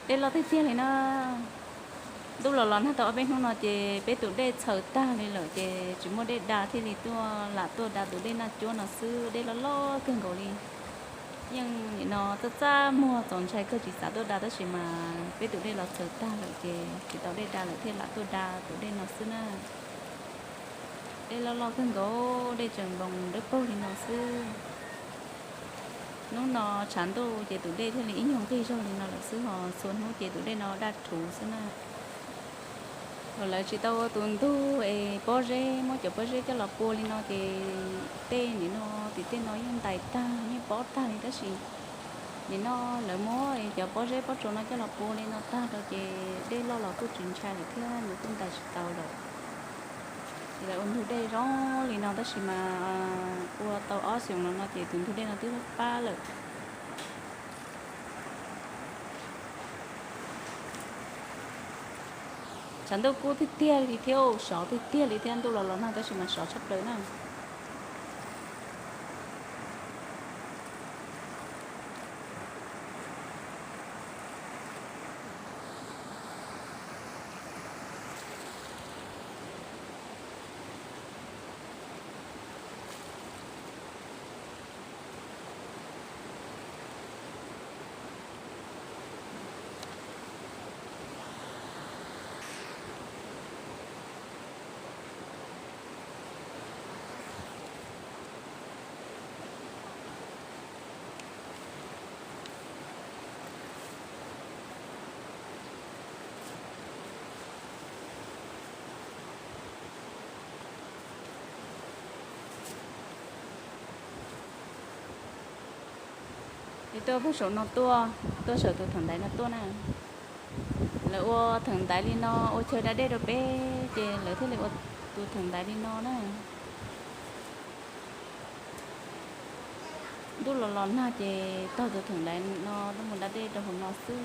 Dej loj tiag tiag li na. Ntuj los los nag tau ob peb hnub no ces peb tus dej txhaws tag li lawm ces tsis muaj dej da thiaj li tuaj lam tuaj da tus dej naj cuab no xwb, dej loj loj kawg nkaus li. Yeej nim no txaj txaj muag txaus ntshai kawg tsis xav tuaj da tab sis mas peb tus dej los txhaws tag lawm ces tsis tau dej da lawm thiaj lam tuaj da tus dej no xwb na. Dej loj loj kawg nkaus, dej tseem nploos dawb paug li no xwb. Hnub no tshav ntuj ces tus dej thiaj li ib nyuag nqig zog li no lawm xwb ho txhua hnub ces tus dej no daj rhuv xwb na. Thaum lawv tsis tau ua tus ntug es pob zeb, muab cov pob zeb coj los pua li no ces tej nim no tim tej no yeej ntais tag yeej pob tag li tab sis nim no lawv muab cov pob zeb pob tsuas no coj los pua li no tag rau ces dej loj los kuj tsis ntshai lawm thiab nws kuj ntais tsis tau lawm. Ces lawv ua ntug dej zoo li no tab sis mas ua tau ob xyoos los no ces tus ntug dej no twb pab lawm. Tshav ntuj kub tiag tiag li thiab sov tiag tiag li thiab, ntuj los los nag tab sis mas sov tshaj plaws na. Es tuaj puag saum no tuaj, tuaj saum tus theem ntaiv no tuaj na. Lawv ua theem ntaiv li no ua chaw da dej rau peb ces lawv thiaj li ua tus theem ntaiv li no na. Ntuj los los nag ces taug tus theem ntaiv no tuaj mus da dej rau hauv no xwb.